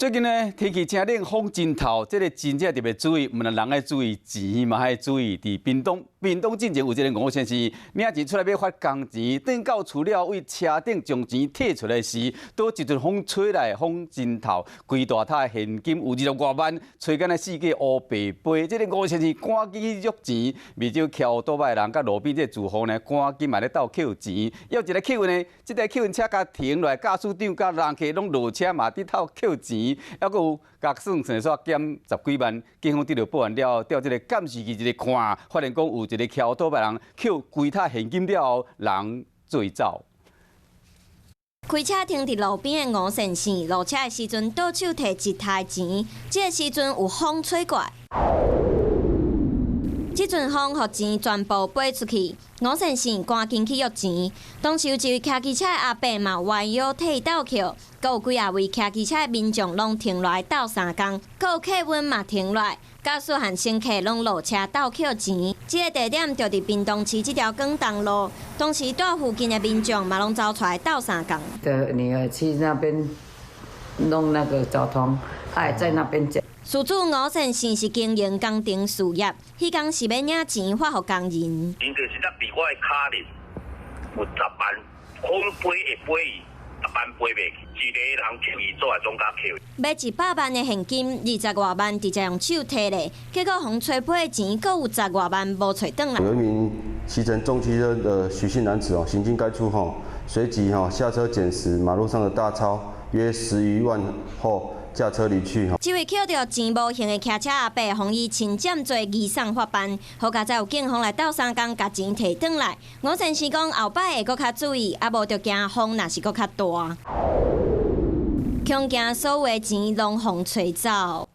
最近呢，天氣真冷，風真透，這個真正特別注意，毋但人愛注意，錢嘛愛注意。佇屏東，屏東進前有一个吳先生，領錢出來欲發工錢，轉到厝了，為車頂將錢提出來時，拄一陣風吹來，風真透，規大沓現金有二十外萬，吹敢若四界烏白飛。這个吳先生趕緊去捉錢，未少騎歐多擺的人佮路邊這個住戶呢，趕緊嘛咧鬥抾錢。猶一个客運呢，這台客運車共停落來，駕駛長佮人客攏落車嘛，佇鬥抾錢。猶閣有共算算煞減十幾萬，警方得著報案了後，調這个監視器一个看，發現講有一个騎歐多擺人抾規沓現金了後，人追走。開車停佇路邊的吳先生，落車的時陣，倒手提一沓錢，這个時陣有風吹過來，這陣風予錢全部飛出去。吳先生趕緊去約錢，當時有一位騎機車的阿伯嘛彎腰替伊鬥抾，閣有幾仔位騎機車的民眾攏停落來鬥相共，閣有客運嘛停落來，駕駛和乘客攏落車鬥抾錢。這个地點就佇屏東市這條廣東路，當時蹛附近的民眾嘛攏走出來鬥相共。的女兒去那邊弄那個交通，愛在那邊講。事主吳先生是經營工程事業，彼工是欲領錢發予工人。錢就是才佇我的跤裡有十萬，風飛會飛去，十萬飛袂去，一个人抾伊做來總共抾。欲100萬的現金，20外萬直接用手提咧，結果予吹飛的錢，閣有十外萬無揣轉來。有一名騎乘重機車的許姓男子哦，行經該處後，隨即哈下車撿拾馬路上的大鈔約10餘萬後，駕車離去。這位抾著錢無還的騎車阿伯，予伊侵佔罪移送法辦。好佳哉有警方來鬥相共，共錢提轉來。吳先生講後擺會閣較注意，啊無就驚風若是閣較大，恐驚所有的錢攏予吹走。